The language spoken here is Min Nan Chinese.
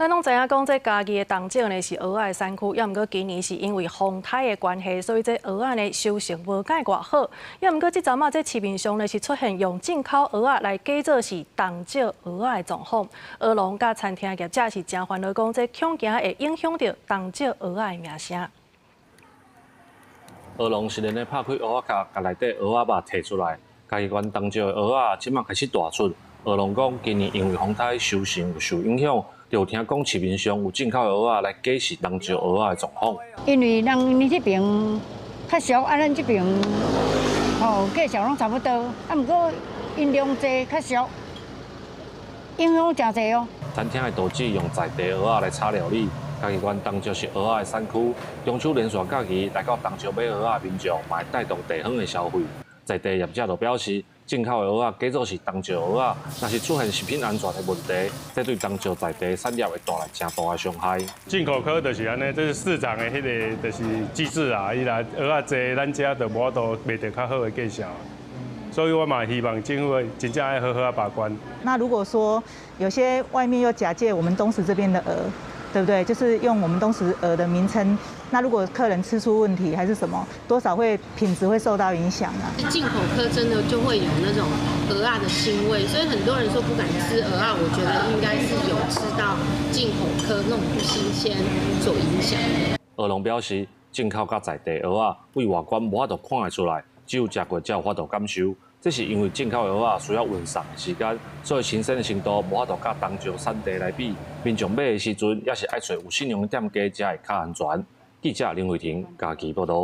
咱攏知影講，這嘉義的東石呢是蚵仔的產區，抑毋過今年是因為風颱的關係，所以這蚵仔呢收成無蓋偌好。抑毋過這陣仔這市面上呢是出現用進口蚵仔來假做是東石蚵仔的狀況，蚵農佮餐廳業者是誠煩惱，講這恐驚會影響著東石蚵仔的名聲。蚵農是連咧拍開蚵仔殼，共內底蚵仔肉提出來。嘉義縣東石的蚵仔這馬開始大出。蚵農講，今年因為風颱收成有受影響，就有聽講市面上有進口的蚵仔來假是東石蚵仔的狀況。因為人𪜶這爿較俗，啊，咱這爿吼價錢攏差不多，啊，毋過𪜶量濟較俗，影響誠濟哦。餐廳的廚師用在地蚵仔來炒料理。嘉義縣東石是蚵仔的產區，中秋連續假期來到東石買蚵仔的民眾，嘛會帶動地方的消費。在地業者就表示，進口的蚵仔假做是東石蚵仔，若是出現食品安全的問題，這對東石在地產業會帶來誠大的傷害。進口科就是按呢，這是市場的彼个就是機制啊，伊若蚵仔濟，咱遮就無法度賣著較好的價錢。所以我嘛希望政府真正愛好好仔把關。那如果說有些外面又假借我們東石這邊的蚵，對不對？就是用我們東石蚵的名稱，那如果客人吃出問題還是什麼，多少會品質會受到影響啊。進口蚵真的就會有那種蚵仔的腥味，所以很多人說不敢吃蚵仔，我覺得應該是有吃到進口蚵那種不新鮮所影響。蚵農表示，進口佮在地蚵仔對外觀無法度看會出來，只有食過才有法度感受。這是因為進口的蚵仔需要運送的時間，所以新鮮的程度無法度佮東石產地來比。民眾買的時陣，也是愛揣有信用的店家才會較安全。記者林慧婷嘉義報導。